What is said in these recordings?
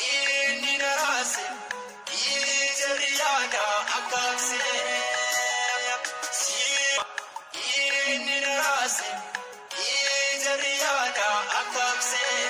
Inni na raase, ija yaada akkaksee. Inni na raase, ija yaada akkaksee.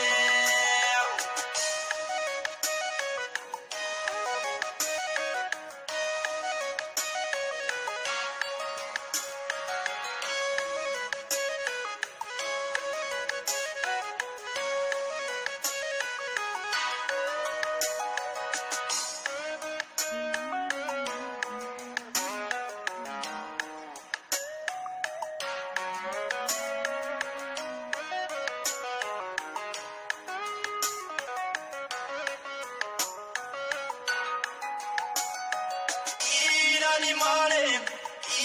Ilaali malee,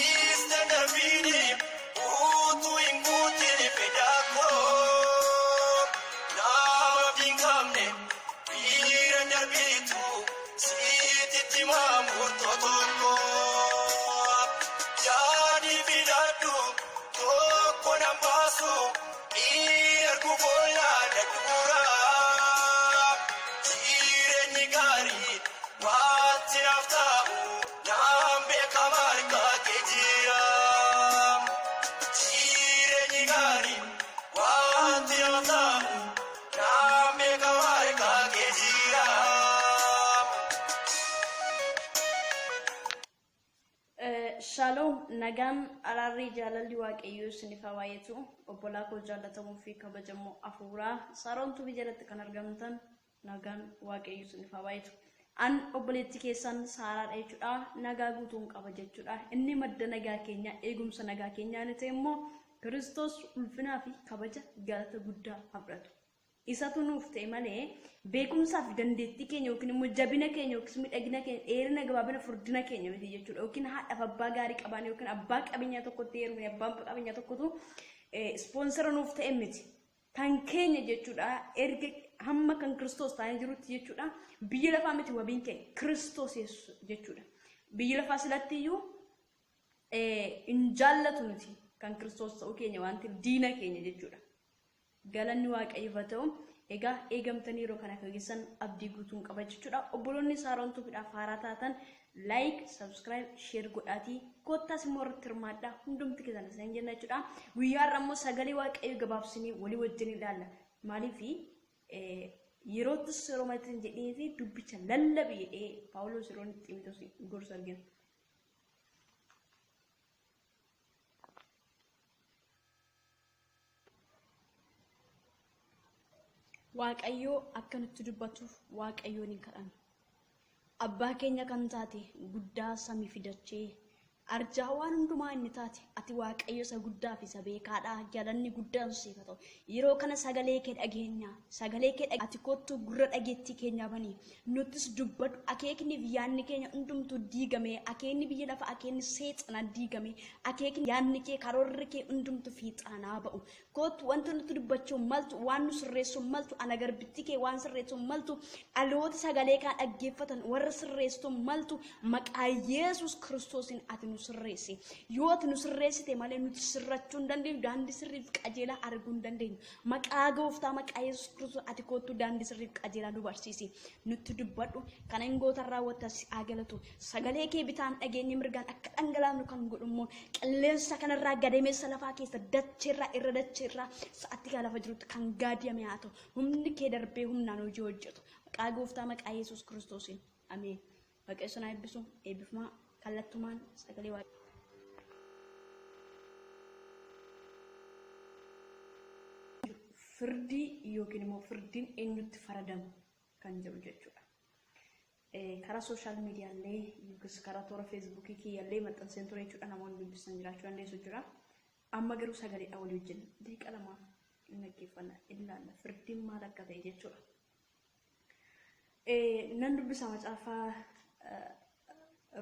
ista darbini, utuu hin guutin fedha koo. Nama hin qabne, dhiira darbitu, siititti maamurtoo tokko. Yaadi filadhu, tokko nan baasu, dhiira boolla dura. Jireenyi gaarii wanti naaf ta'u, naan beekama harka kee jira. Jireenyi gaarii wanti naaf ta'u, naan beekama harka kee jira. Shaaloom, nagaan, araarri, jaalalli Waaqayyoo isiniif haa baay'atu. Obbolaa koo jaalatamuu fi kabajamoo afuuraa Saaroon Tuubii jalatti kan argamtan, nagaan Waaqayyoo isiniif haa baay'atu. An obboleettii keessan Saaraadha jechuudha. Nagaa guutuun qaba jechuudha. Inni madda nagaa keenyaa, eegumsa nagaa keenyaa ni ta'e immoo Kiristoos ulfinaa fi kabaja galata guddaa haa fudhatu. Isatu nuuf ta'e malee beekumsaa fi dandeettii keenya yookiin immoo jabina keenya yookiis miidhagina keenya, dheerina, gabaabina, furdina keenya miti jechuudha. Yookiin haadhaaf abbaa gaarii qabaan yookiin abbaa qabeenyaa tokkotti heerumne, abbaan qabeenyaa tokkotu ispoonsara nuuf ta'e miti. Kan keenya jechuudha, erga hamma kan Kiristoos taanee jirutti jechuudha. Biyya lafaa miti wabiin keenya, Kiristoos Yesuus jechuudha. Biyyi lafaa silatti iyyuu hin jaallatu nuti kan Kiristoos ta'uu keenya waan ta'eef diina keenya jechuudha. Galanni Waaqayyoof haa ta'u. Egaa eegamtanii yeroo kana akka geessan abdii guutuun qaba jechuudha. Obboloonni Saaroon Tuubiidhaaf haaraa taatan like, subscribe, share godhaatii kottaas immoo irratti hirmaadhaa, hundumti keessan isin jenna jechuudha. Guyyaa har'a immoo sagalee Waaqayyoo gabaabsinee walii wajjin ilaalla. Maaliif yeroottis yeroo matti hin jedhee fi dubbicha lallabi jedhee Paawuloos yeroo inni Xiimitoos gorsu argina. Waaqayyoo akka nutti dubbatuuf Waaqayyoon hin kadhanna. Abbaa keenya kan taate, guddaa samii fi dachee, arjaa waan hundumaa inni taate, ati Waaqayyo isa guddaa fi isa beekaadha. Galanni guddaan siif haa ta'u. Yeroo kana sagalee kee dhageenya. Sagalee kee ati kottu gurra dhageettii keenyaa bani. Nuttis dubbadhu. Akeekni fi yaadni keenya hundumtuu diigame. Akeekni biyya lafa, akeekni seexanaa diigame. Akeekni, yaadni kee, karoorri kee hundumtuu fiixaanaa ba'u. Kottu wanta nutti dubbachuu maltu, waan nu sirreessuu maltu, ana garbittii kee waan sirreessuu maltu, dhaloota sagalee kana dhaggeeffatan warra sirreessuu maltu, maqaa Yesuus Kiristoosiin ati nu sirreessi. Yoo ati nu sirreessite malee nuti sirrachuu hin dandeenyu, daandii sirriif qajeelaa arguu hin dandeenyu. Maqaa Gooftaa, maqaa Yesuus Kiristoos, ati kottu daandii sirriif qajeelaa nu barsiisi. Nutti dubbadhu. Kana hin gootan raawwatta, si haa galatu. Sagalee kee bitaan dhageenye mirgaan akka dhangalaafnu kan godhu immoo qilleensa kanarraa, gadameessa lafaa keessa, dacheerraa, irra dacheerraa, sa'atti kan lafa jirutti kan gaadiyame haa ta'u. Humni kee darbee humnaan hojii hojjetu. Maqaa Gooftaa, maqaa Yesuus Kiristoosiin. Ameen. Waaqayyo sana eebbisu, eebbifamaa. Kallattumaan sagalee Waaqayyoo. Firdii yookiin immoo firdiin eenyutti faradamu kan jedhu jechuudha. Karaa sooshaal miidiyaallee yookiis karaa toora Feesbuukii kiyyallee maxxanseen ture jechuudha. Namoonni dubbisan jiraachuu dandeessu jechuudha. Amma garuu sagaleedha walii wajjin daqiiqaa 2f hin dhaggeeffanna, ilaalla firdiin maal akka ta'e jechuudha. Nan dubbisa, macaafaa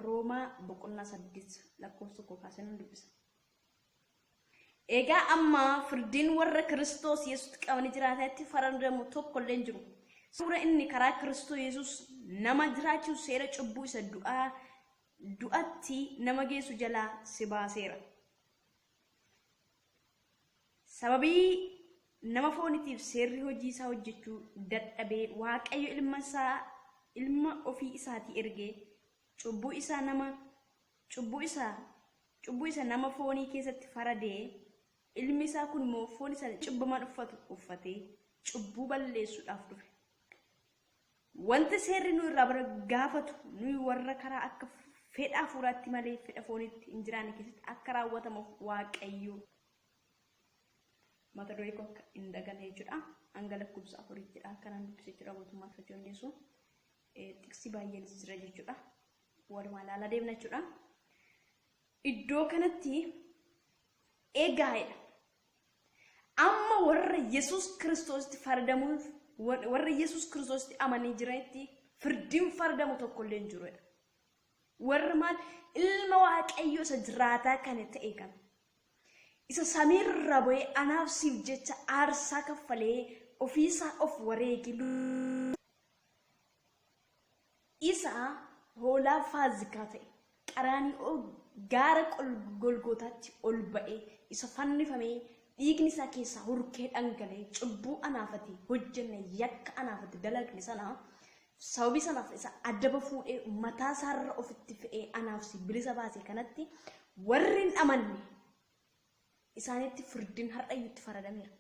Roomaa boqonnaa 8 lakkoofsa 1 kaasee nan dubbisa. Egaa amma firdiin warra Kiristoos Yesuutti qabanii jiraatanitti faradamu tokko illee hin jiru. Suura inni karaa Kiristoos Yesuus nama jiraachisu seera cubbuu isa du'aa du'atti nama geessu jalaa si baaseera. Sababii nama foonitiif seerri hojii isaa hojjechuu dadhabee Waaqayyo ilma isaa ilma ofii isaatii ergee cubbuu isaa nama cubbuu isaa cubbuu isa nama foonii keessatti faradee ilmi isaa kun immoo foon isa cubbamaan uffatu uffatee cubbuu balleessuudhaaf dhufe. Wanti seerri nu irraa bara gaafatu nuyi warra karaa akka fedha hafuuraatti malee fedha fooniitti hin jiraanne keessatti akka raawwatamuuf Waaqayyo mata duree koo akka hin daganne jechuudha. Hanga lakkoofsa afuriittidha. Akkanaan dubbise jechuudha guutummaa fudhachuu dandeessu. Tiksii baay'eenis jira jechuudha. Walumaa ilaalaa deemna jechuudha. Iddoo kanatti eegaa'edha. Amma warra Yesuus Kiristoositti faradamuuf warra Yesuus Kiristoositti amanii jiranitti firdiin faradamu tokko illee hin jirudha. Warra maal ilma Waaqayyoo isa jiraataa kana ta'e kana. Isa samiirra bu'ee anaaf siif jecha aarsaa kaffalee ofiisaa of wareege isa hoolaa faazikaa ta'e qaraani'oo gaara Golgootaatti ol ba'ee isa fannifamee dhiigni isaa keessaa hurkee dhangala'ee cubbuu anaafati hojjenne yakka anaafati dalagne sana sababii sanaaf isa adaba fuudhee mataa isaarra ofitti fe'ee anaaf si bilisa baase kanatti warri hin amanne isaanitti firdiin har'ayyuutti faradameera.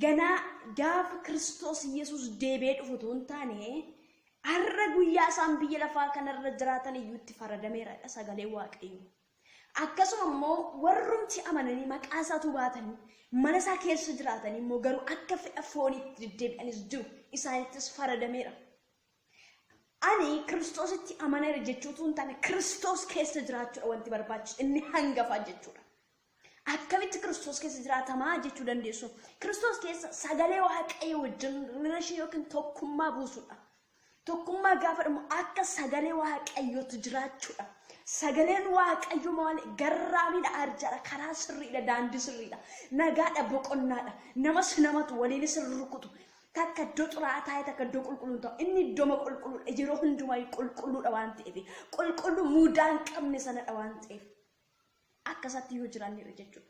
Ganaa gaafa Kiristoos Yesuus deebi'ee dhufu otoo hin taane har'a guyyaa isaan biyya lafaa kanarra jiraatan iyyuutti faradameera sagalee Waaqayyoo. Akkasuma immoo warrumti amananii maqaa isaatu baatanii mana isaa keessa jiraatanii immoo garuu akka fedha fooniitti deddeebi'anis jiru isaanittis faradameera. Ani Kiristoositti amaneera jechuutu hin taane Kiristoos keessa jiraachuudha wanti barbaachisu inni hangafaa jechuudha. Akkamitti Kiristoos keessa jiraatamaa jechuu dandeessu? Kiristoos keessa sagalee Waaqayyoo wajjin relation yookiin tokkummaa buusuudha. Tokkummaa gaafa dhumu akka sagalee Waaqayyootti jiraachuudha. Sagaleen Waaqayyoo maal garraamiidha, arjaadha, karaa sirriidha, daandii sirriidha, nagaadha, boqonnaadha. Namas namatu waliinis rukutu. Takka iddoo xuraa'aa taa'ee takka iddoo qulqulluu ta'u. Inni iddooma qulqulluudha. Yeroo hundumaa qulqulluudha waan ta'eef. Qulqulluu mudaa hin qabne sanadha waan ta'eef. Akkasatti yoo jiraannedha jechuudha.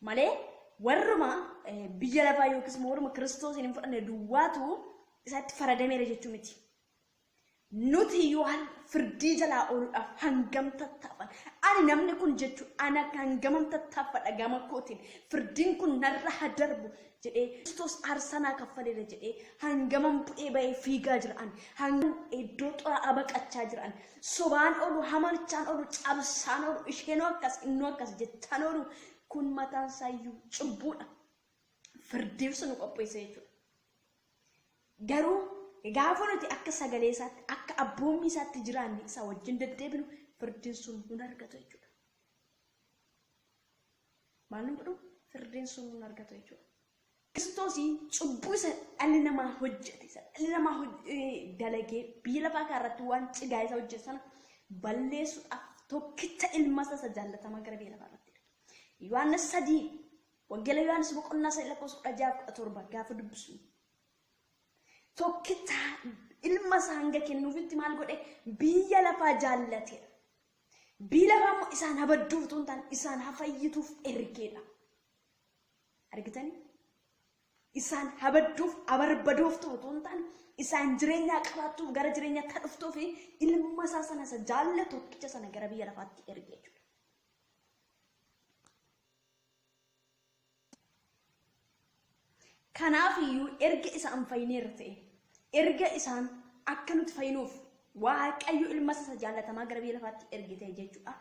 Malee warruma biyya lafaa yookiis immoo warruma Kiristoosiin hin fudhanne duwwaatu isatti faradameera jechuu miti. Nuti iyyuu firdii jalaa ooluudhaaf hangam tattaafan. Ani namni kun jechuun ana hangamam tattaaffadha gama kootiin firdiin kun narra haa darbu jedhee Kiristoos aarsaa naa kaffaleera jedhee hangamam bu'ee ba'ee fiigaa jira ani. Hangam iddoo xuraa'aa baqachaa jira ani. Sobaan oolu, hamarchaan oolu, cabsaan oolu, isheenoo akkas, innoo akkas jechaan oolu kun mataan isaayyuu cubbuudha. Firdiif sun qopheessa jechuudha. Garuu gaafa nuti akka sagalee isaatti akka abboommii isaatti jiraanne isaa wajjin deddeebinu firdiin sun nun argatu jechuudha. Maal nu godhu? Firdiin sun nun argatu jechuudha. Kiristoosii cubbuu isa dhalli namaa hojjete isa dhalli namaa dalagee biyya lafaa kanarratti waan cigaa isa hojjete sana balleessuudhaaf tokkicha ilma isaa isa jaallatamaa gara biyya lafaa irratti erge. Yohaannis 3 Wangeela Yohaannis boqonnaa 3 lakkoofsa 16 17 gaafa dubbisnu tokkicha ilma isaa hanga kennuufitti maal godhe biyya lafaa jaallateera. Biyya lafaa immoo isaan habadduuf utuu hin taane isaan hafayyituuf ergeedha. Argitanii? Isaan habadduuf abarbadooftuuf utuu hin taane isaan jireenyaa qabaattuuf gara jireenyaatti ha dhuftuuf ilma isaa sana isa jaallatu tokkicha sana gara biyya lafaatti erge jechuudha. Kanaaf iyyuu erga isaan fayyineerra ta'e, erga isaan akka nuti fayyinuuf Waaqayyo ilma isa jaallatamaa gara biyya lafaatti erge ta'e jechuudha.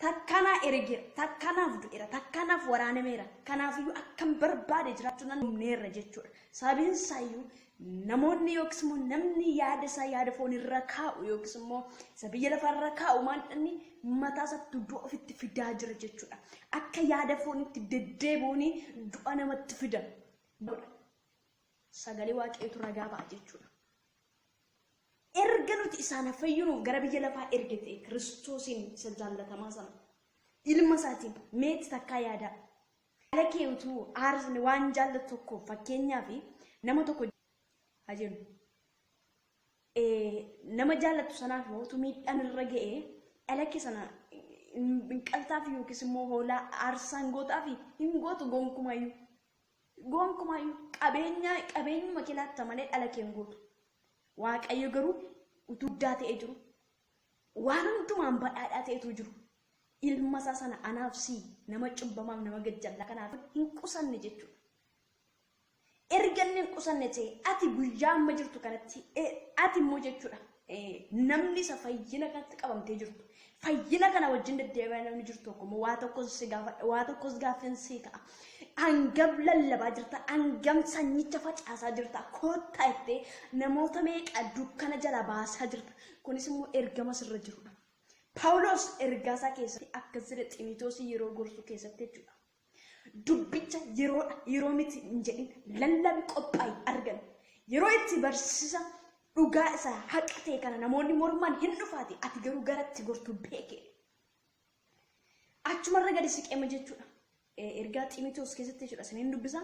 Takkanaa ergeera, takkanaaf du'eera, takkanaaf waraanameera. Kanaaf iyyuu akkan barbaade jiraachuu nan humneerra jechuudha. Sababiin isaa iyyuu namoonni yookiis immoo namni yaada isaa yaada foon irra kaa'u yookiis immoo isa biyya lafaa irra kaa'u maal inni mataa isaatti du'a ofitti fidaa jira jechuudha. Akka yaada foonitti deddeebi'uun du'a namatti fida. Sagalee Waaqayyootu ragaa ba'a jechuudha. Erga nuti isaan fayyinuuf gara biyya lafaa erge ta'e Kiristoosiin isa jaallatamaa sana ilma isaatiin meetti takkaa yaadaa. Haala kee utuu aarsne waan jaallatu tokko fakkeenyaaf nama tokko haa jennu. Nama jaallattu sanaaf yoo miidhaan irra ga'ee dhala kee sana hin qaltaaf yookiis immoo hoolaa aarsaa hin gootaaf hin gootu gonkumayyuu. Gonkumayyuu qabeenya qabeenyuma kee laatta malee dhala kee hin gootu. Waaqayyo garuu utuu guddaa ta'ee jiru waan hundumaan badhaadhaa ta'etu jiru. Ilma isaa sana anaaf si nama cubbamaaf nama gajjallaa kanaaf hin qusanne jechuudha. Erga inni hin qusanne ta'e ati guyyaa amma jirtu kanatti ati immoo jechuudha namni isa fayyina kanatti qabamtee jirtu fayyina kana wajjin deddeebi'aa namni jirtu tokko immoo waa tokkos si gaafadha waa tokkos gaaffin si ta'a. Hangam lallabaa jirta hangam sanyicha facaasaa jirta koottaa jettee namoota meeqa dukkana jala baasaa jirta kunis immoo ergama sirra jirudha. Paawuloos ergaa isaa keessatti akkas jedhe Ximitoosii yeroo gorsu keessatti jechuudha. Dubbicha yeroodha yeroo miti hin jedhin lallabi qophaa'i argame. Yeroo itti barsiisa dhugaa isa haqa ta'e kana namoonni morman hin dhufaati ati garuu garatti gortu beeke. Achumarra gadi siqeema jechuudha. Ergaa Ximitoos keessatti jechuudha isiniin dubbisa.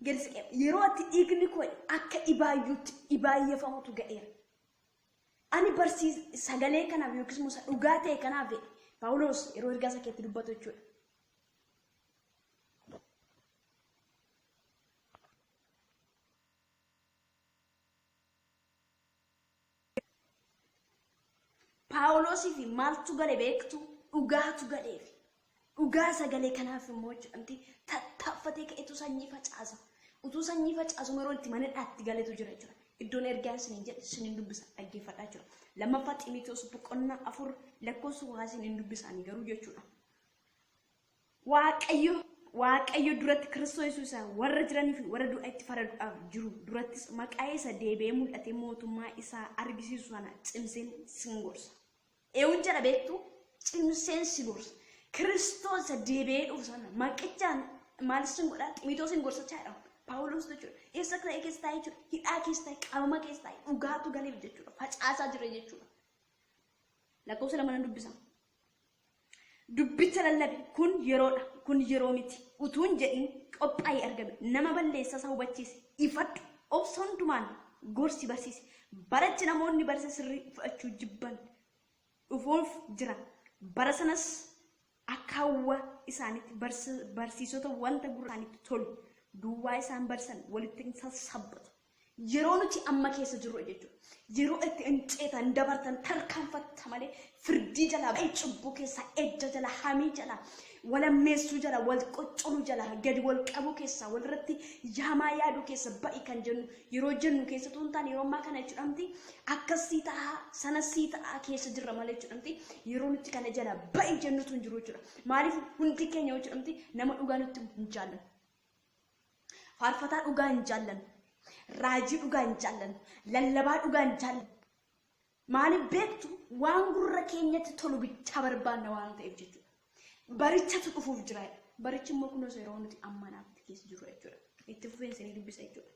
Gadi siqeema yeroo ati dhiigni koo akka dhibaayyuutti dhibaayyefamutu ga'eera. Ani barsiis sagalee kanaaf yookiis immoo dhugaa ta'e kanaaf Paawuloos yeroo ergaa isaa keessatti dubbatu jechuudha. Paawuloosii fi maaltu gale beektu dhugaatu galeef. Dhugaa sagalee kanaaf immoo jedhamti tattaaffatee ka'etu sanyii facaasa. Utuu sanyii facaasu yeroo itti mana hidhaatti galetu jira jechuudha. Iddoon ergaa isiniin jedhe isiniin dubbisa dhaggeeffadhaa jechuudha. Lammaffaa Ximitoos boqonnaa 4 lakkoofsa waa isiniin dubbisanii garuu jechuudha. Waaqayyo Waaqayyo duratti Kiristoos Yesuus warra jiranii fi warra du'a itti faraduudhaaf jiru durattis maqaa isa deebi'ee mul'atee mootummaa isaa argisiisu sana cimseen sin gorsa. Eewun jedha beektu cimseen si gorsa. Kiristoos isa deebi'ee dhufu sana maqichaan maal sin godhaa Ximitoos sin gorsa jedhama. Paawuloos jechuudha. Eessa akka ta'e keessa taa'ee jechuudha. Hidhaa keessa taa'ee qabama keessa taa'ee dhugaatu galeef jechuudha. Facaasaa jira jechuudha. Lakkoofsa 2 nan dubbisa. Dubbicha lallabi kun yeroodha kun yeroo miti utuu hin jedhin qophaa'ee argame nama balleessaa isaa hubachiisi ifadhu obsa hundumaan gorsi barsiisi barachi namoonni barsa sirrii fudhachuu jibban dhufuuf jira bara sanas akka hawwa isaaniitti barsiisota wanta gurra isaaniitti tolu duwwaa isaan barsan walitti hin sassabbatu. Yeroo nuti amma keessa jirru jechuudha. Yeroo itti hin ceetan dabartan tarkaanfatta malee firdii jalaa ba'ee cubbuu keessaa ejja jala hamii jala walammeessuu jala wal qoccoluu jala gadi wal qabuu keessaa walirratti yaamaa yaaduu keessa ba'i kan jennu yeroo jennu keessattuu hin taane yeroo ammaa kana jechuudha miti akkasii ta'aa sanasii ta'aa keessa jirra malee jechuudha miti yeroo nuti kana jala ba'i jennutu hin jiru jechuudha. Maaliif hundi keenya jechuudha miti nama dhugaa nutti hin jaallannu. Faarfataa dhugaa hin jaallannu. Raajii dhugaa hin jaallannu. Lallabaa dhugaa hin jaallannu. Maaliif beektu waan gurra keenyatti tolu bichaa barbaanna waan ta'eef jechuudha. Barichatu dhufuuf jira. Barichi immoo kunuunsa yeroo nuti ammanaaf keessa jirru jechuudha. Itti fufeensa ni dubbisa jechuudha.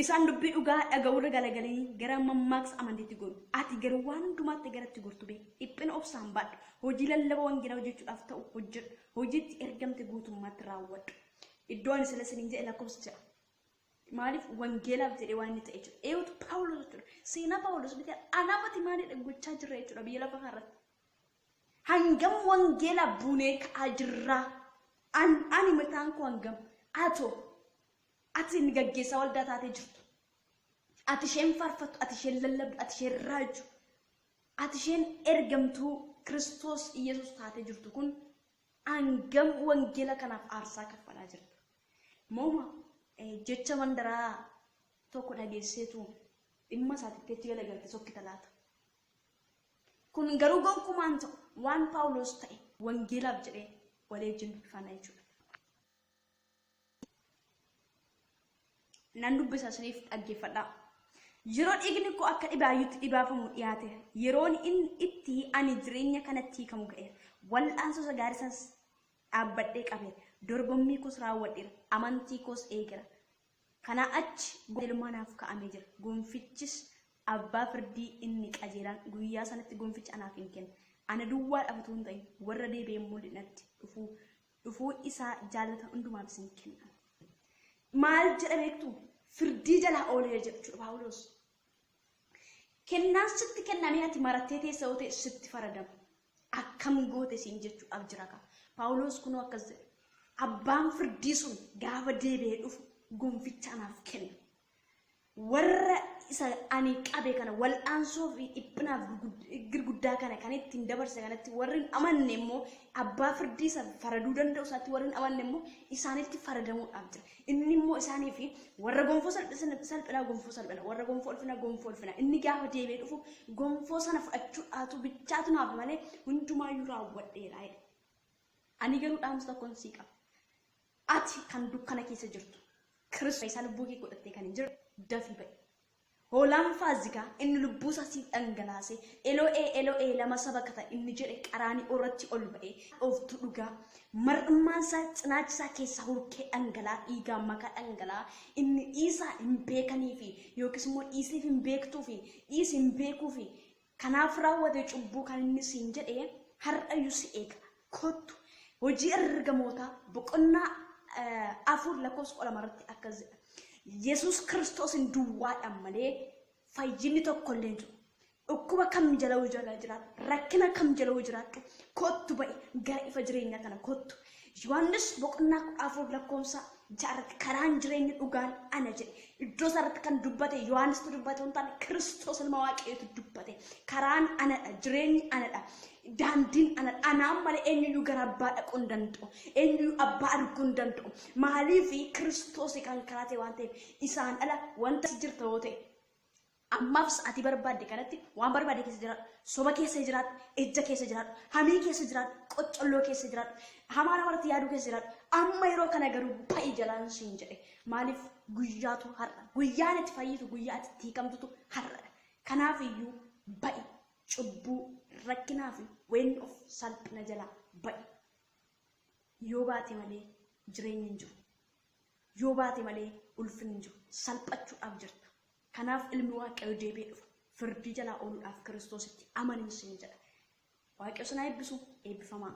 Isaan dubbii dhugaa dhaga'uurra galagalanii gara mammaaksa amantiitti goru. Ati garuu waan hundumaatti garatti gortu beeki. Dhiphina obsaan baadhu. Hojii lallaba wangeelaa hojjechuudhaaf ta'u hojjedhu. Hojiitti ergamte guutummaatti raawwadhu. Iddoo ani sila isiniin jedhe lakkoofsa 6. Maaliif wangeelaaf jedhee waan inni ta'e jechuudha. Eewwatu Paawulos jechuudha. Seenaa Paawulos miti anaaf ati maalidha gochaa jirra jechuudha biyya lafa kanarratti. Hangam wangeelaaf buunee ka'aa jirraa? Ani mataan koo hangam? Atoo ati inni gaggeessaa waldaa taatee jirtu. Ati isheen faarfattu, ati isheen lallabdu, ati isheen raaju, ati isheen ergamtuu Kiristoos Iyyasuus taatee jirtu kun hangam wangeela kanaaf aarsaa kaffalaa jirta. Mooma jecha mandaraa tokko dhageesseetu dhimma isaatitti achi galagalte sokkita laata. Kun garuu gonkumaan ta'u waan Paawuloos ta'e wangeelaaf jedhee walii wajjin dubbifanna jechuudha. Nan dubbisa isiniif dhaggeeffadhaa. Yeroo dhiigni koo akka dhibaayyuutti dhibaafamu dhiyaateera. Yeroon inni itti ani jireenya kanatti hiikamu ga'eera. Wal'aansoo isa gaarii sanas dhaabbadhee qabeera. Dorgommii koos raawwadheera. Amantii koos eegeera. Kanaa achi qajeelummaa naaf kaa'amee jira. Gonfichis abbaa firdii inni qajeelaan guyyaa sanatti gonficha anaaf hin kenna. Ana duwwaadhaaf utuu hin ta'in warra deebi'ee mul'inatti dhufuu dhufuu isaa jaallatan hundumaafis hin kenna. Maal jedha beektu? Firdii jalaa ooleera jechuudha Paawuloos. Kennaan sitti kennamee ati marattee teessa yoo ta'e sitti faradama. Akkam goote siin jechuudhaaf jira kaa. Paawuloos kunoo akkas jedhe. Abbaan firdii sun gaafa deebi'ee dhufu gonficha anaaf kenna. Warra isa ani qabe kana wal'aansoo fi dhiphinaaf girguddaa kana kan ittiin dabarse kanatti warri hin amanne immoo abbaa firdii isa faraduu danda'u isaatti warri hin amanne immoo isaanitti faradamuudhaaf jira. Inni immoo isaanii fi warra gonfoo salphinaa gonfoo salphina, warra gonfoo ulfinaa gonfoo ulfina. Inni gaafa deebi'ee dhufu gonfoo sana fudhachuudhaatu bichaatu naaf malee hundumaayyuu raawwadheera jedhe. Ani garuu dhaamsa tokkoon sii qaba. Ati kan dukkana keessa jirtu, Kiristoos isaa lubbuu kee godhattee kan hin jirre dafii ba'i. Hoolaan Faazikaa inni lubbuu isaa siif dhangalaase Elo'ee Elo'ee lama sabakata inni jedhe qaraani'oo irratti ol ba'ee dhooftuu dhugaa mar'ummaan isaa cinaacha isaa keessaa hurkee dhangalaa dhiigaan makaa dhangalaa inni dhiisaa hin beekanii fi yookiis immoo dhiisiif hin beektuu fi dhiisi hin beekuu fi kanaaf raawwate cubbuu kan inni siin jedhe har'ayyuu si eega. Kottu. Hojii Ergamootaa boqonnaa 4 lakkoofsa 12 irratti akkas jedha. Yesuus Kiristoosin duwwaadhaan malee fayyinni tokko illee hin jiru. Dhukkuba kam jala jala jiraadhu, rakkina kam jala jiraadhu, kottu ba'i gara ifa jireenyaa kana kottu. Yohaannis boqonnaa 14 lakkoofsa 6 irratti karaan jireenya dhugaan ana jedhe. Iddoo isaa irratti kan dubbate Yohaannistu dubbate hin taane Kiristoos ilma Waaqayyootu dubbate. Karaan anadha, jireenyi anadha, daandiin anadha. Anaan malee eenyuyyuu gara abbaa dhaquu hin danda'u. Eenyuyyuu abbaa arguu hin danda'u. Maaliif Kiristoos kan karaa ta'e waan ta'eef isaan ala wanta si jirta yoo ta'e Ammaaf sa'aatii barbaadde kanatti waan barbaadde keessa jiraadhu. Soba keessa jiraadhu, ejja keessa jiraadhu, hamii keessa jiraadhu, qoccolloo keessa jiraadhu, hamaa namarratti yaaduu keessa jiraadhu. Amma yeroo kana garuu ba'i jalaan siin jedhe. Maaliif guyyaatu har'a. Guyyaan itti fayyitu, guyyaa itti hiikamtutu har'adha. Kanaaf iyyuu ba'i cubbuu, rakkinaa fi ween of salphina jalaa ba'i. Yoo baate malee jireenyi hin jiru. Yoo baate malee ulfinni hin jiru. Salphachuudhaaf jirta. Kanaaf ilmi Waaqayyoo deebi'ee dhufa. Firdii jalaa ooluudhaaf Kiristoositti amanin siin jedha. Waaqayyo sin haa eebbisu. Eebbifamaa.